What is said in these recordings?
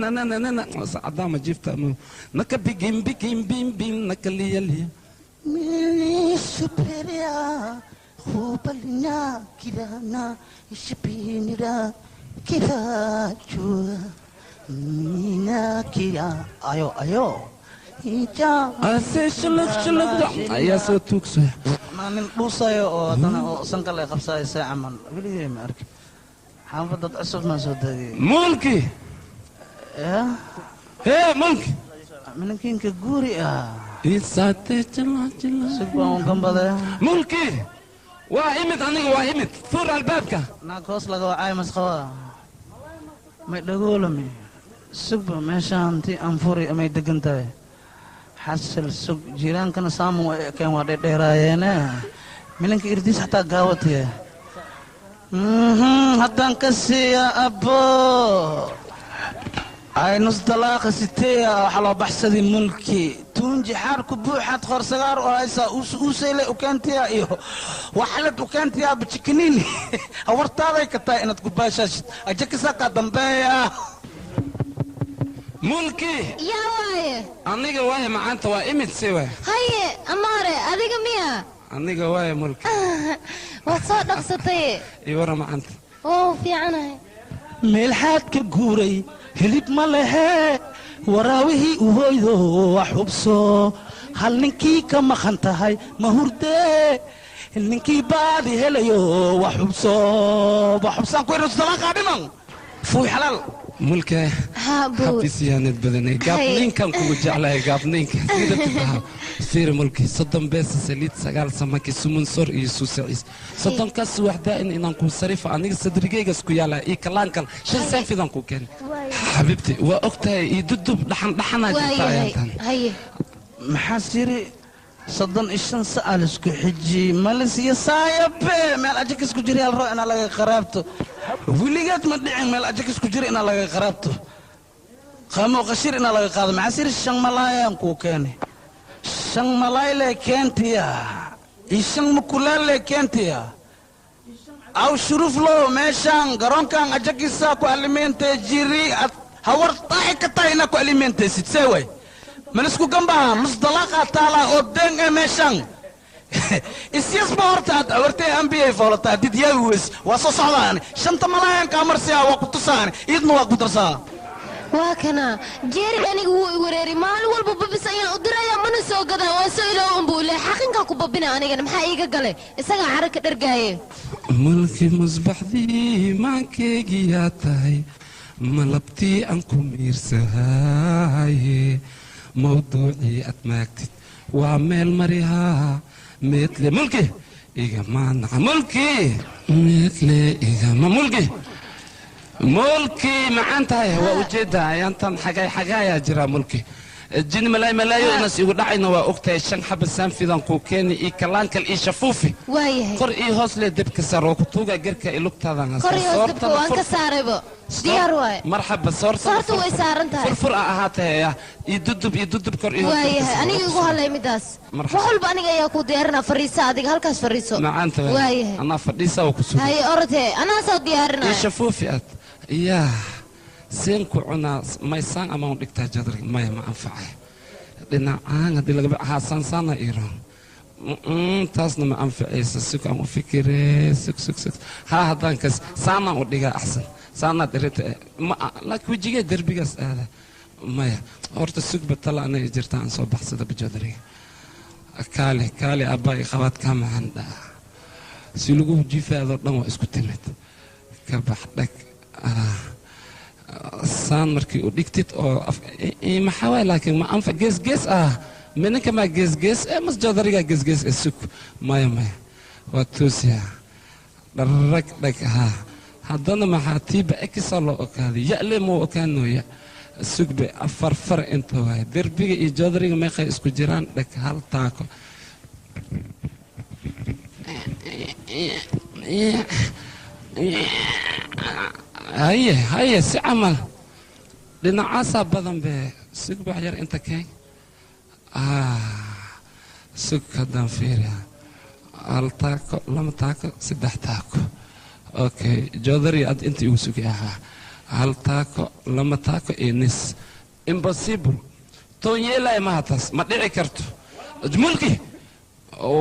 Na sacadaa ma jiifta naka bigin bigin bim bim naka liya liya. Superia hubalina kirana ishpinira kirachua mina kira ayo ayo ija ase shuluk shuluk ayaa soo tuugsoya. Nin dhuusayo oo haddana oo sanka lay qabsayo see camal weligay ma arkin. Xaafadad cusub maan soo daadiyey. Mulki. Ya hee mulki. Mininkiinka guuri ah. Isaate jila jila. Sug baan u gambadaya. Mulki waa imid, aniga waa imid, fur albaabka. Naag hoos laga wacaayo masqabada may dhagoolami. Sugba meeshaan ti aan furi may degan tahay. Xasil sug, jiiraankana saamun way ekeen, waa dheerdheeraayeene. Mininka irdiis xataa gaawatiye. Haddaan ka siiya abbo ay nus dalaaqa siteeya waxaa loo baxsaday mulki tuunji xaarku buuxaad qorsagaar oo haysaa uuseyle ukeentiya iyo waxlad ukeentiya bajikiniini hawartaaday ka tahay inaad ku baashaashid ajakisaa kaa dambeeya. Mulki. Yaa waaye? Aniga waaye macaanta, waa imid si waay. Haye amaare, adiga miya? Aniga waaye mulki. Waad soo dhaqsatay. Ii wara macaanta. Oo fiicanahay. Meel xaad ka guuray hilib ma lehe, waraawihii u hoydo wax hubso, hal ninkii ka maqan tahay ma hurdee, ninkii baadi helayo wax hubso, wax hubsaan ku irus dalaaqa dhiman fuuy xalaal. Mulka. Ha buu. Habisiyaanad badanay gaabninkan kugu jeclahay, gaabninka sida tibaha fiir. Mulki, 30 beesa saliid, 9 samaki sumun sor iyo suusaciis, 30kaas waxdaa in inaan kuu sarifa aniga sadrigaygas ku yaala iyo kalaankal 5 seenfidan ku keen. Xabiibti waa og tahay iyo dudub dhaxan dhaxanaa jirta waayahay ayaantan. Haye. Maxaa siri 35 sa'al isku xiji malis iyo saayabe meel ajakis ku jira rabo inaa laga qaraabto? Weligeed ma dhicin meel ajakis ku jira inaa laga qaraabto, qamo qashir inaa laga qaado. Maxaa siri 5 malaayaan kuu keenay, 5 malaay le keentiya iyo 5 mukulaal le keentiya aw shuruf lo meeshaan garoonkan ajakisa ku alimente jiri ad hawar taaxi ka tahay inaa ku alimentaysid see way malisku gambaha nus dalaaqa taalaa oo deen ee meeshaan isyasba horta aad awartay ambiyay foolataa did yaawi weys waa soo socdaani 5ta malaayan kaa marsiyaa waa ku tusaani iidna waa ku darsaa. Waa kana jeeri, aniga wuu i wareeri. Maalin walba babis ayaan u diraya mana soo gadaa, waan soo iloow unbuu ilaa xaqinkaa ku babina. Anigana maxaa iiga gale? Isagaa cara ka dhargaaye. Mulki, musbaxdii maankeygiyaa tahay, malabtii aan ku miirsahaye, mawduucii aad maagtid waa meel marihaa meedle. Mulki igama naca, mulki meedle igama. Mulki, mulki macaan tahay waa ujeedaa ayaantan xagay xagaayaa jira. Mulki jini malaay malaayo inaas igu dhacayna waa ogtahay. 5 xaba saanfidan kuu keeni iyo kalaankal iyo shafuufi. Waayahay. Kor iyo hoos lee debka saar oo ku tuuga garka iyo lugtaadan. Kor iyo hoos dabka waan ka saaraybo, diyaar waaye. Marxaba, soorta. Soorta way saaran tahay. Furfur a ahaatee ya iyo dudub iyo dudub kor iyo hoos dabka waayahay saar. Aniga igu hadlay midaas. Marxaba. Wax walba aniga ayaa kuu diyaarinaa. Fariisa adiga halkaas fariiso. Macaanta. Waayahay. Anaa fadhiisa oo ku sugan. Haye orodhe, anaa soo iyo diyaarinaya. Shafuufi aad yaa seen ku cunaa maysaan ama un dhigtaa jadrig maya ma anfacay dhinacaan haddii laga haa saansaana iroon taasna ma anficaysa. Sug aan u fikire, sug sug sug. Haa haddaan kas saanaan u dhigaa axsan saanaad irita ma laakiin wejigee derbigaas aada maya. Horta sugba tala anaga jirta aan soo baxsada bajadriga. Kaale kaale abbaa i qabaad kaa macan dhaa si lagu jifaadoo dhan waa isku timid ka bax dhag. Saan markii u dhigtid oo maxaa waay laakiin ma anfa gees gees ah mininka maa gees gees ee mas joodariga gees gees ee sug maya maya waa toosiya dharag dhag. Haa haddana maxaa tiiba ekisa loo okaaday ya'le muu okaanooya sugbe afar far inta waaye derbiga iyo joodariga meeqay isku jiraan dhag hal taako. Haye haye si camal dhinacaasaa badan be sug wax yar inta keen. Sug haddaan fiiriya hal taako, 2 taako, 3 taako. Okay joodari ad inta igu sugi ahaa Hal taako lama taako iyo nis impossible toonyeelay maaha taas ma dhici karto mulki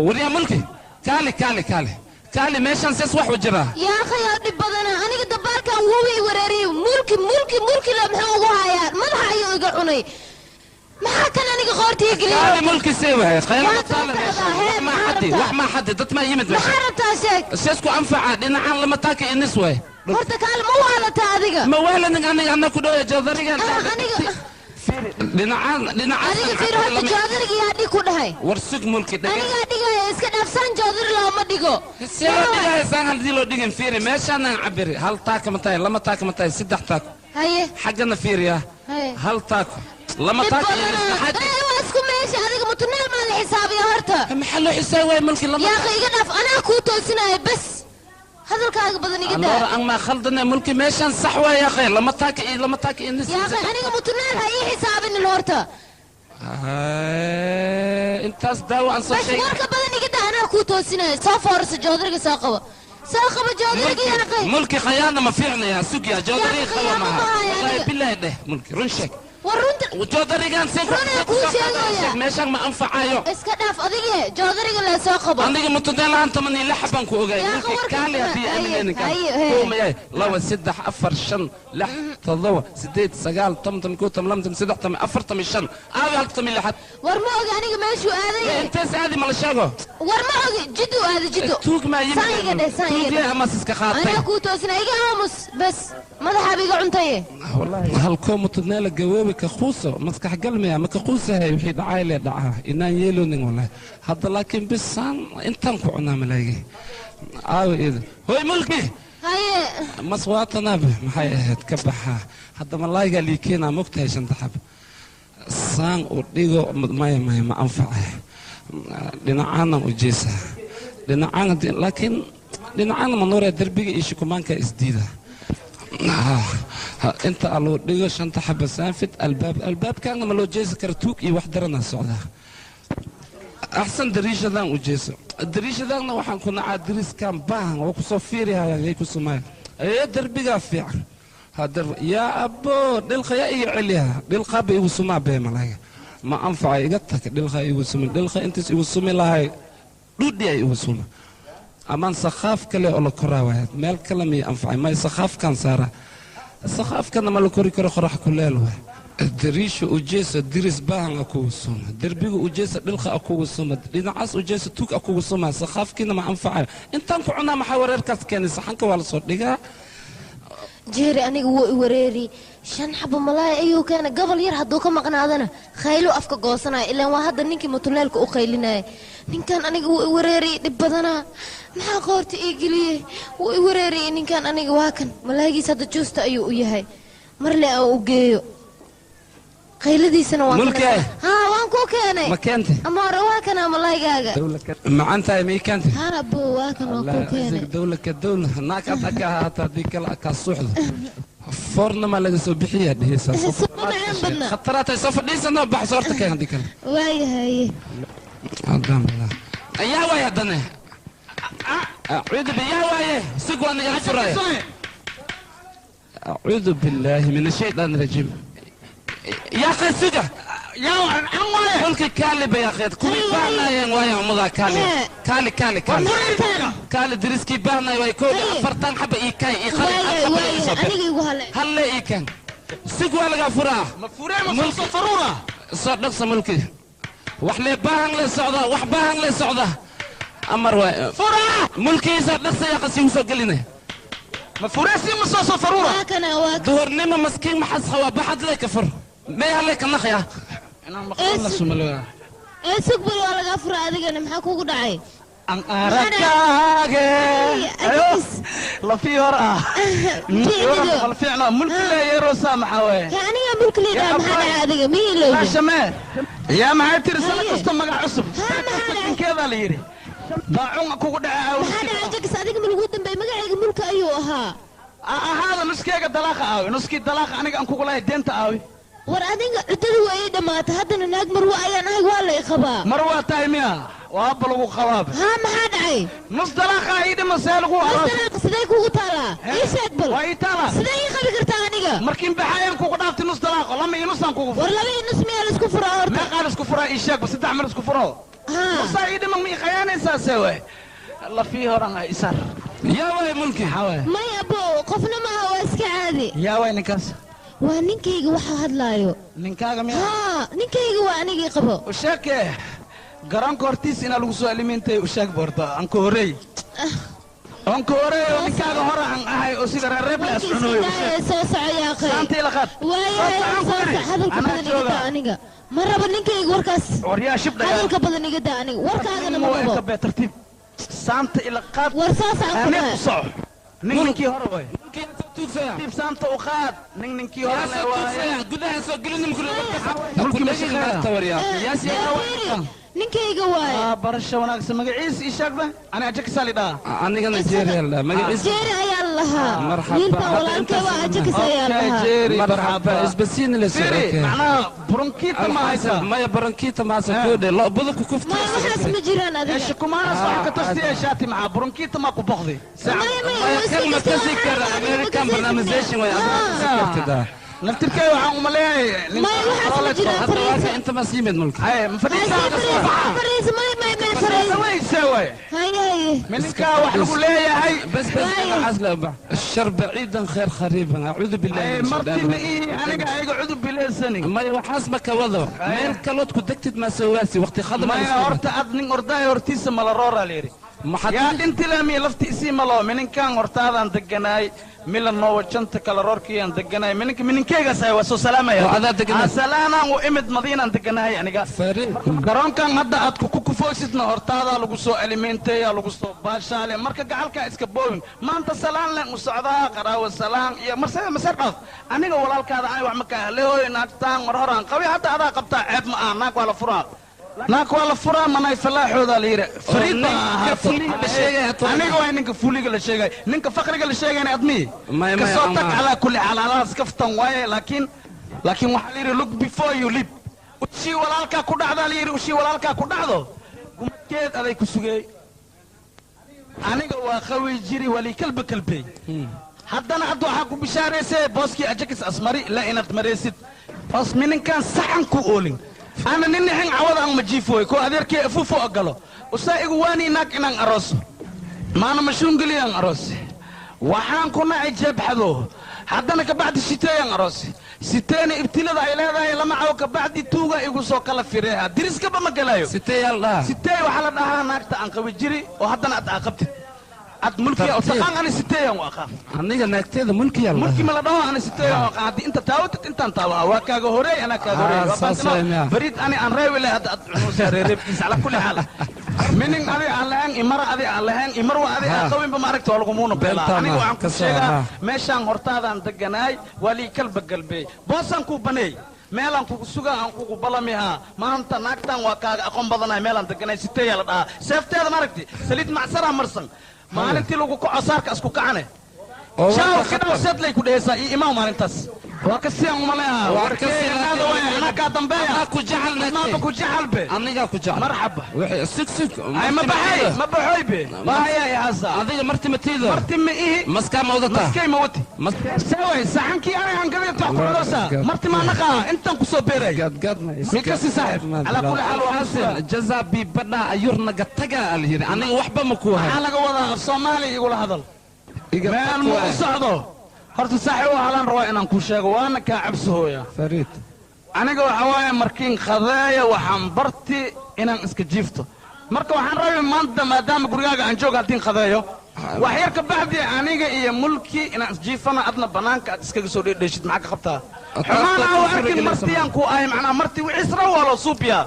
waryaa mulki kaali kaali kaali kaali meeshan sees wax u jiraa yaa akhay oo dhib badana aniga dabaalkan wuu i wareeriyey mulki mulki mulki la muxuu ugu hayaa madaxa ayuu iga cunay maxaa kan aniga qoortiga geliyey kaali mulki see wahay khayr Waa taala rabtaa, meeshan hee, wax maa maxaa xaddi rabtaa? wax maa xaddi dad maa yimid maxaa meeshan rabtaa sheeg sees ku anfaca dhinacan lama taaka iyo nis waay horta kaali ma waalataa adiga ma waalanin aniga anna ku dhowya joodarigan Aniga dhinacaan dhinacaan adiga fiir horta joodariga yaa dhig ku dhahay war sug mulki dhege anigaa dhigaya iska dhaafsaan joodari looma dhigo see loo dhigaya saan haddii loo dhigin fiiri meeshaanaan cabiri hal taaka ma tahay lama taaka ma tahay saddex taako haye xaggana fiiriya haye hal taako lama dhib taako iyo nis badana maxaa ee waa isku meesha adiga mutuneel maa la xisaabiya horta maxaa loo xisaabi waaya mulki lama yaa akhi iga dhaaf anaa kuu toosinaya bas hadalkaaga badan iga daa Allora ang ma khaldane mulki meeshan sax waaya ya akhi lama taaka iyo lama taaka iyo nis yaa akhi aniga mutuneel ha ii xisaabinin horta Ay, intaas daawo aan soo bas sheegay warka badan iga daa anaa kuu toosinaya soo foorso joodariga soo qabo soo qabo joodariga yaa akhi mulki khayaana ma fiicnaya sug yaa joodariga Yaa akhi, qaba yaa maaha ma hayo wallahi aniga. billahi dheh mulki run sheeg war runta joodarigan seen Run aan kuu sheegaya. meeshan ma anfacayo iska dhaaf adige joodariga la soo qabo aniga mutudeen lahaan toban iyo lix baan ku ogaay Yaa mulki warka kaali haddii haye, aaminaynin kaan haye, haye. kuumayay 2 3 4 5 6 7 8 9 10 11 12 13 14 15 aawi hal toban iyo lixaad war ma ogi aniga meeshuu aaday intaas aadi ma la sheego war ma ogi jiddu aaday jiddu tuug maa yimid Saan iga dheh, saan iga tuug dheh. lee ama iska qaatay anaa kuu toosina iga aamus bas madaxaaba iga cuntaye halkoo mutudneela gawoobi ka quuso maskax galmaya ma ka quusahay wixii dhacay lee dhacaa inaan yeeloonin wallahi hadda laakiin bisaan intaan ku cunaa malaayigi aawi ida hoy mulki haye mas waatanaabe maxay ahayd ka baxaa hadda malaayigaa lii keenaa mogtahay shanta xab saan u dhigo maya maya ma anfacay dhinacaanan u jeesaa dhinacaan haddii laakiin dhinacaana manuuree derbiga iyo shukumaanka isdiida inta aluu dhigo shanta xaba saanfid albaab albaabkaana ma loo jeesi karo tuug iyo wax daranaa socdaa axsan dariishadaan u jeeso dariishadaanna waxaan ku nacaa dariiskan baahan waa kusoo fiirihayaan yay ku sumayan ee derbigaa fiican hadar yaa abbo dhilqa yaa iga celiha dhilqaaba igu sumaa bee malaga ma anfacay iga tag dhilqa igu sumi dhilqa intaas igu sumi lahay dhudhi ay igu suma amaan sakhaaf kale oo la koraa waaya meel kale miya anfacay may sakhaafkan saaraa sakhaafkana ma la kori karo qorax kuleel waay dariisha ujeesa diris baahan a kugu suma derbiga ujeesa dhilqa a kugu suma dhinacaas ujeesa tuug a kugu suma sakhaafkiina ma anfacayo intaan ku cunaa maxaa wareerkaas keenay saxanka waa la soo dhigaa jeeri aniga wuu i wareeri 5 xabo malaay ayuu keenay gobol yar hadduu ka maqnaadana khaylu afka goosanaya ilaan waa hadda ninkii mutuleelka u qaylinaya ninkan aniga wuu i wareeri dhib badanaa maxaa qoorta ii geliyey wuu i wareeriyey ninkan aniga waa kan malaayigiis hadda juusta ayuu u yahay marle aan u geeyo qayladiisana waan Mulki. haa waan kuu keenay ma keentay ama hore waa kanaa malaaygaaga macan tahay ma ii keentay haa bo waa kan waan kuu keenay dawla ka dawla naag ad aka ahaata haddii kale akaa suuxdo foorna maa laga soo bixiyaa dhihaysaa Soo macaan badna. khataraatay soo fadhiisanoo baxso horta keen haddii kale waayahaye haddaan bilaa yaa waaye haddane acuudu bi yaa waaye sig waa nagala furaya acuudu billaahi min ashaytaan rajiim yaa akhi suga mulki kaali ba yaa akhi kuwii baahnaayeen waaye ummadaa kaali kaali kaali kaali kaali dariskii baahnaay waay koob iyo afartan xaba ii kaay ii qalin waayahay xaba ii waayahay soo bir aniga igu hale halle ii kan sig waa lagaa furaa soo dhaqsa mulki wax lee baahan lee socdaa wax baahan lee socdaa amar waay mulkiisa dhaqsa yaa qasi usoo gelinaya waa kana waa duhurnimo maskiin maxas qabaa baxad lee ka fur mee halle ka naqya ee sugbal waa lagaa fura adigana maxaa kugu dhacay aragkaaga ayo lafii hor ah Fiicnido. fiicno mulki leeyaroo saa maxaa waye Ka aniga mulki leedahay maxaa dhacay adiga ma ilowda laashamee yaa maxay tiri sana Haye. kasta magac cusub Haa, maxaa dhacay? ninkeedaa la yidhi daacun kugu dhaca maxaa dhacay jagas adiga ma lagu dambeeyey magacayga mulka ayuu ahaa ahaada nuskeega dalaaqa aawi nuskii dalaaqa aniga aan kugu lahay deenta aawi war adiga cuddada waa ii dhammaatay haddana naag marwo ayaan ahay waa la i qabaa mar waa tahay miya Waa balagu qabaab. Haa, maxaa dhacay? Nus dalaaqa ii dhima see lagu aroos. Nus dalaaqa sidee kugu taalaa? Ii sheeg bal. Waa ii taalaa. Sidee ii qabi kartaa aniga? Markiin baxayaan kugu dhaaftay nus dalaaqo, lama iyo nusaan kugu furo. War laba iyo nus miyaa la isku furaa horta? Meeqaa la isku furaa ii sheeg, ba saddex ma la isku furo? Haa. Nusaa ii dhiman ma ii khayaanaysaa see waay. Lafii horan ah isar. Yaa waay mulki. Maya abo, qofna maaha, waa iska caadi. Yaa waay ninkaas? Waa ninkayga waxa hadlaayo. Ninkaaga miyaa? Haa, ninkayga waa anigii qabo. U sheeke garoonka hortiis inaa lagu soo alimentay u sheeg boorta aan ku horey. Aan ku horey oo ninkaaga hore aan ahay oo sida reeb la iscunooyo. Soo soco yaa qay. Saantii la qaad. Waayahay, soo soco, hadalka badan iga daa aniga. Ma rabo ninkayga warkaas. Waryaa shib dhagaa. Hadalka badan iga daa aniga. Warkaagana ma rabo. Ka tartiib. Saanta ila qaad. War soo soco. Aniga ku soco. Ninkii hore way. Ninkii saanta u qaad. Ninkii hore way. Gudaha soo gelin mulki ma shaqeeyaa. Ninkayga waay. Barasho wanaagsan magaciisa ii sheegba. Aniga Ajakis aa lidhahaa. Anigana Jerry la magaciisa. Jerry ayaa la lahaa. Wiilkan walaalkay waa Ajakis ayaa la lahaa. Marxaba isbasiin la soo. Macnaha bronkiita ma haysa. Maya bronkiita ma haysa koode lo budku kufta. Maya waxaas ma jiraan adiga. Eesh kumaana soo ka tastay shaati maca bronkiita ma ku boqday. Maya kalma kasi kara American barnaamijyada way aad. Naftirkay waxaan uma leeyahay. Maya waxaas ma jiraan fariisa. Inta ma siimid mulki. Ay ma fadhiisa. Fariisa maya maya maya fariisa. Way saway. Hay hay. Minka wax lagu leeyahay. بس بس عزل الشر بعيدا خير خريبا أعوذ بالله من الشيطان. مرتي aniga ayaga cudub bileesanin. Maya waxaas ma ka wado. Meel kalood ku degtid ma sawaasi waqti khadma. Maya horta ad nin ordaay hortiisa mala roora leeri. Yaa dhintilaami laftiisii malo mininkan hortaadaan deganaay milan noo wajanta kala roorkiyaan deganaay mininka mininkeygaas ay waa soo salaamaya. Asalaanaan u imid madiinaan deganahay aniga. Garoonkan hadda aad ku kufoosidna hortaadaa lagu soo alimenteeyaa lagu soo baashaale marka gacalkaa iska boowin maanta salaan leen u socdaa qaraawo salaan iyo maseer dhaaf aniga walaalkaada ani wax ma kaa helehooy naagtaan mar horaan qabi hadda adaa qabtaa ceeb ma aha naag waa la furaa. Naag waa la furaa manay falaaxooda la yiri fariid baa ahaato aniga waa ninka fuliga la sheegay ninka faqriga la sheegayna admi ka soo tag calaa kulli xaal alaas kaftan waaye laakiin waxaa la yiri look before you leap ushii walaalkaa ku dhacdaa la yiri ushii walaalkaa ku dhacdo gumadkeed aday ku sugay aniga waa qawi jiri wali kalba kalbey haddana hadda waxaa ku bishaaraysay booskii Ajakis asmari la inaad maraysid boos mininkan saxan ku oolin أنا ننحن عوض عن مجيفوي كو أذيركي أفوفو أقلو وسائق واني ناك إنان أروس ما أنا مشون قلي أن أروس وحان كنا عجب حذو حتى أنا كبعد الشتاء أن أروس ستين ابتلا ذا إلى ذا لما عو كبعد توجا يقصو كلا فيرها درس كبا ما قلايو ستة الله ستة وحلا أها ناك تأن قوي جري وحتى أنا أتعاقبت أت ملكي أو تقان أنا ستة وأخاف أنا ناكتي ملكي الله ملكي ما لدوه أنا ستة وأخاف أنت تاوتت أنت تاوها وكاغوري أنا كاغوري بريد أنا أن راوي لا على كل حال منين أبي على إمرة أبي على إمرة أبي أقوم بمعركة والغمون بلا أنا وعم كشيء ماشان هرتاد عن دجناي ولي كلب قلبي بوسان كوبني meelan kugu sugaa aan kugu balamiha maanta naagtan waa kaaga aqoon badanahay meelan deganay sitee la dhahaa seefteeda maaragti saliid macsara marsan maalintii lagu kaco saarka isku kacane shaaw kidhaw seed lay ku dhehaysaa iyo imaam maalintaas waa ka si aan uma leeyaha warkeegaada waay anaa kaa dambeeya ku jecel maaba ku jecel be anigaa ku jecel marxaba wixii sig sig ay ma baxay ma baxoy be bahaya hasa adiga marti ma tiido marti ma ihi maskaa ma wadataa maskay ma wati saway saxankii anay aan gaday wax ku cunaysaa marti ma naqaa intaan ku soo beeray gad gad mikasi saaxib ala kulli xaal waa xasan jazaa bi badha ayurnaga taga al yiri aniga waxba ma ku hayo maxaa laga wadaa af Soomaali igula hadal meel ma u socdo horta saaxiib waxaan rabaa inaan ku sheego waana ka cabsooya fariid aniga waxa waaye markiin qadeeya waxaan barti inaan iska jiifto marka waxaan rabaa maanta maadaama gurigaaga aan joogo haddii qadeeyo wax yar ka baxdi aniga iyo mulki inaan isjiifana adna banaanka aad iskaga soo dheedheeshid maxaa ka qabtaa xumaan aan u arkin martiyaan ku ahay macnaa marti wixiisra waa loo suubiyaa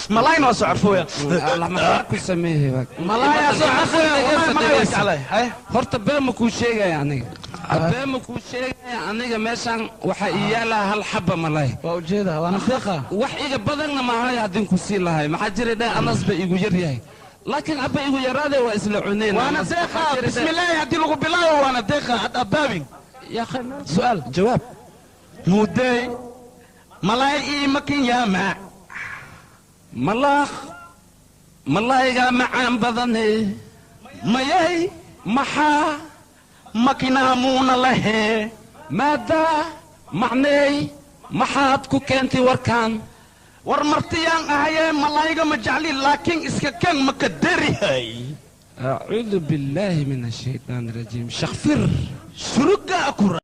ملايين وسعفويا الله ما ku sameeyay ملايين وسعفويا والله ما jeclay horta been ma ku sheegaya aniga been ma ku sheegaya aniga meeshan waxa iyaala hal xaba malay waa ujeedaa waana deeqa wax iga badanna ma hayo haddii ku sii lahay maxaa jiray dhay anas ba igu yar yahay laakiin abba igu yaraade waa isla cuneen waana deeqa bismillaahi haddii lagu bilaabo waana deeqa had abaabin ya akhi su'aal jawaab muday malay ii makin yaa maac ملاخ Malayga macaan badane. Mayay maxaa makinaa muuna lahee. Maadaa macneey maxaad ku keentay warkaan? War martiyaan ahayee malayga ma jecli laakiin iska keen maka derihay. Acuudu billaahi min ashaytaan rajiim. Shakfir surugaa ku.